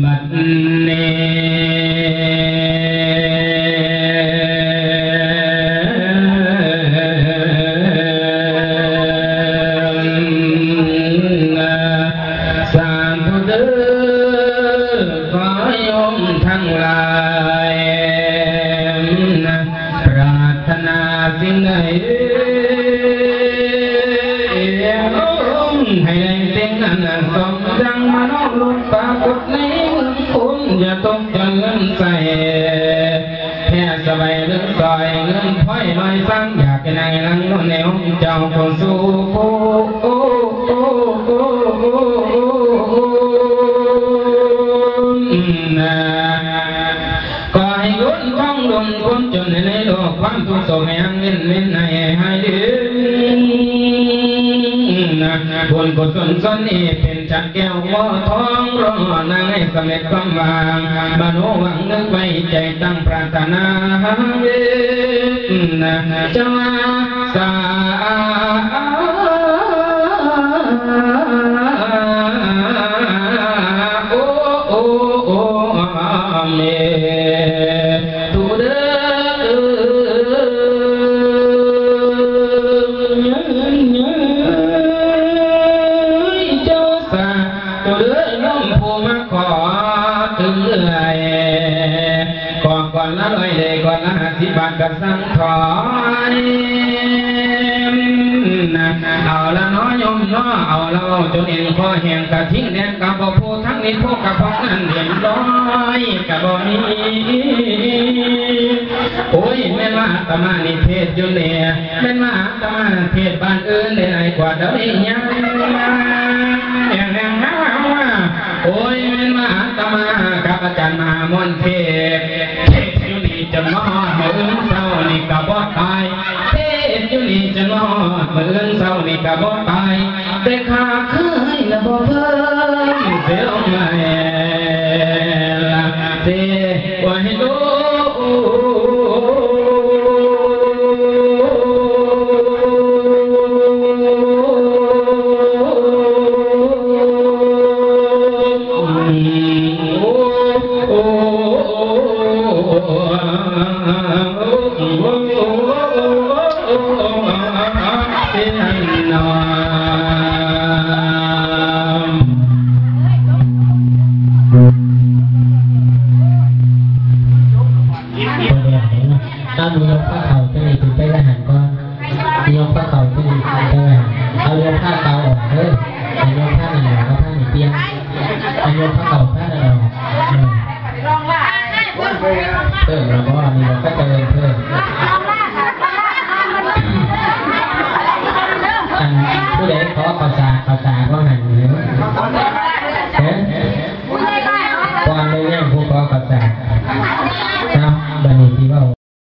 ບັດນີ້ ສາທຸເດີ ຂໍໂຍມທັງຫຼາຍ ປາດຖະໜາສິ່ງໃດ ໃຫ້ໄດ້ສິ່ງນັ້ນ ສົມດັ່ງມະໂນລົມປາກົດໃນເງິນຄົນ ຢ່າຕົກຈອນເງິນໃສ ແຜ່ສະບາຍເງິນຊອຍ ເງິນພອຍລອຍຊ້ຳ ຢາກເປັນນາຍຫຼັງນົນໃນອົງເຈົ້າຜູ້ສູ່ຜູ້ຄົນ ຂໍໃຫ້ຄົນທ້ອງດົນຄົນຈົນໃນໂລກ ຄວາມທຸກໂສກໃຫ້ຮັ່ງເວັ້ນເວັ້ນໃຫ້ຫາຍເດີ ບຸນກຸສົນສ່ວນນີ້ເປັນ ຈັກແກ້ວບໍ່ທອງ ລໍນາງໃຫ້ສຳເລັດຄວາມຫວັງ ມະໂນຫວັງນຶກໄວ້ໃຈຕັ້ງປາດຖະໜາ ເຈົ້າ ສາ ໂອ ໂອ ໂອ ເມ ທຸເດີ ເຈົ້າສາທຸເດີ ໂຍມຜູ້ມາຂໍຕື່ມເອື້ອຍ ຂໍກ່ອນລະຮ້ອຍ ໄດ້ກ່ອນລະຫ້າສິບບາດກະສັ່ງຖອຍ ເອົາລະເນາະໂຍມເນາະ ເອົາລະເວົ້າຈົນເອັນຄໍແຫ້ງ ກະທິງແດງກະບໍ່ໂພ ທັງນີ້ໂພກະພອກນັ້ນເຫັນລອຍກະບໍ່ມີ ໂອ້ຍ ແມ່ນວ່າອາດຕະມານີ້ເທດຢູ່ແດ່ ແມ່ນວ່າອາດຕະມາເທດບ້ານອື່ນໄດ້ຫຼາຍກວ່າດອກນີ້ ຍັງ ໂອ້ຍ ແມ່ນວ່າອາດຕະມາກັບອາຈານມະຫາມົນເທດ ເທດຢູ່ນີ້ຈົນມາຮອດມື້ອື່ນເຊົ້ານີ້ກະບໍ່ຕາຍ ເທດຢູ່ນີ້ຈົນມາຮອດມື້ອື່ນເຊົ້ານີ້ກະບໍ່ຕາຍ ແຕ່ຂ້າເຄີຍລະບໍ່ເພີ່ມເສຍລົງໃໝ່ລະເສ ໂອ້ຍໂດ ເອົາໂຍມພາເຂົ້າຈັ່ງນີ້ຂຶ້ນໄປໄວ້ຫັ້ນກ່ອນ ໂຍມພາເຂົ້າຈັ່ງນີ້ຂຶ້ນໄປໄວ້ຫັ້ນ ເອົາໂຍມພາເກົ່າອອກເດີ ໃຫ້ໂຍມພານັ້ນອອກ ເອົາພານີ້ປ່ຽນ ໃຫ້ໂຍມພາເກົ່າພານັ້ນອອກ ເອີ ເພີ່ມລະບໍ່ ອັນນີ້ລະ ເຂົາເຈົ້າເອີ້ນເພີ່ມ.